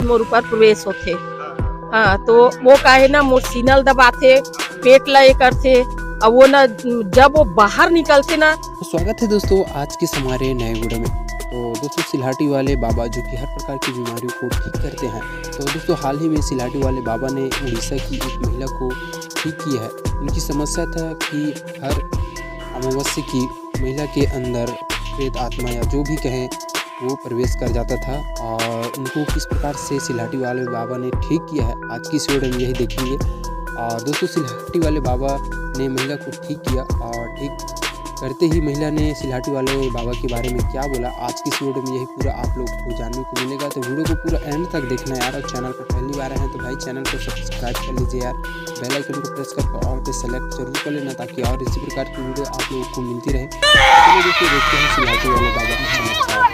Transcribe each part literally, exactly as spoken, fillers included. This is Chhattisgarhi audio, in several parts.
मोर ऊपर प्रवेश होथे। हाँ, तो वो का हे ना, मोर सीना ल दबाथे, पेट ला ये करथे, अउ वो ना, जब वो बाहर निकलथे ना। तो स्वागत है दोस्तों आज के इस हमारे नए वीडियो में। तो दोस्तों, सिलहाटी वाले बाबा जो कि हर प्रकार की बीमारियों को ठीक करते हैं, तो दोस्तों, हाल ही में सिलहाटी वाले बाबा ने उड़ीसा की एक महिला को ठीक किया है। उनकी समस्या था कि हर अमावस्या की महिला के अंदर प्रेत आत्मा या जो भी कहें, वो प्रवेश कर जाता था और उनको किस प्रकार से सिलहाटी वाले बाबा ने ठीक किया है, आज की इस वीडियो में यही देखेंगे। और दोस्तों, सिलहाटी वाले बाबा ने महिला को ठीक किया और ठीक करते ही महिला ने सिलहाटी वाले बाबा के बारे में क्या बोला, आज की इस वीडियो में यही पूरा आप लोग को जानने को मिलेगा। तो वीडियो को पूरा एंड तक देखना यार, और चैनल पर पहली बार आए हैं तो भाई, चैनल को सब्सक्राइब कर लीजिए यार, बेल आइकन को प्रेस करके ऑल पे सेलेक्ट जरूर कर लेना, ताकि और इसी प्रकार की वीडियो आप लोगों को मिलती रहे। चलिए दोस्तों, देखते हैं सिलहाटी वाले बाबा का चमत्कार।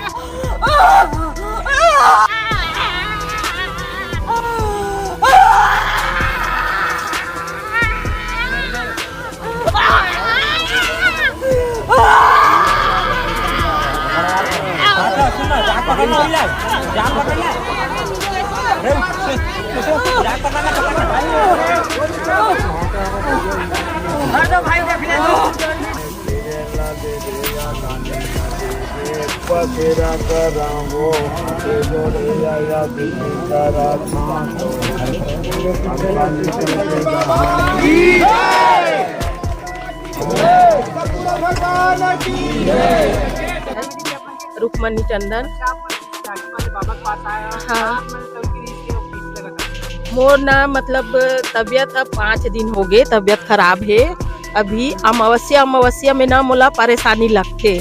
रुक्मणी टंडन। हाँ। मोर ना, मतलब, तबियत अब पाँच दिन हो गए, तबियत खराब हे। अभी अमावस्या, अमावस्या में ना मोला परेशानी लगथे।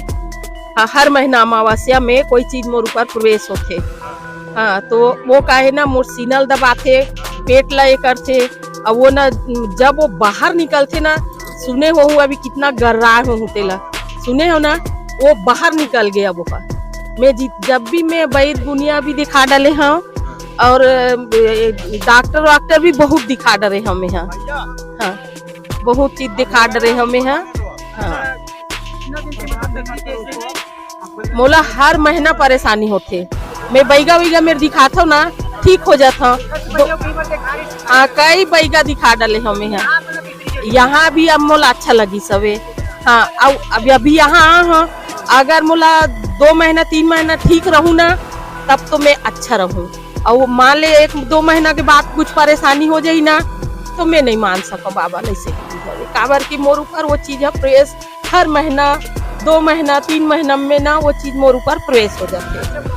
हाँ, हर महीना अमावस्या में कोई चीज मोर ऊपर प्रवेश होथे। हाँ, तो वो का हे ना, मोर सीना ल दबाथे, पेट ला ये करथे, अउ वो ना, जब वो बाहर निकलथे ना, सुने हो अभी कितना गर्राए हो तेला, सुने हो ना, वो बाहर निकल गया वो का। मैं जि-, जब भी मैं वैद गुनिया भी दिखा डाले हँव, और, अ, डॉक्टर वाक्टर भी बहुत दिखा डरे हँव मैं, हाँ, हाँ, बहुत चीज दिखा डरे हँव मैं, हाँ, हाँ। मोला हर महीना परेशानी होथे, मैं बैगा वैगा मेर दिखाथव ना, ठीक हो जाथव। हाँ, कई बैगा दिखा डाले हँव मैं, हाँ। यहाँ भी अब मोला अच्छा लगिस हवे। हाँ, अउ अभी, अभी यहाँ आ हँव, अगर मोला दो महीना, तीन महीना ठीक रहूँ ना, तब तो मैं अच्छा रहूँ। अउ मान ले एक दो महीना के बाद कुछ परेशानी हो जाही ना, तो मैं नहीं मान सकँव बाबा, नहीं से। काबर कि मोर ऊपर वो चीज ह प्रवेश हर महीना, दो महीना, तीन महीना में ना वो चीज मोर ऊपर प्रवेश हो जाथे।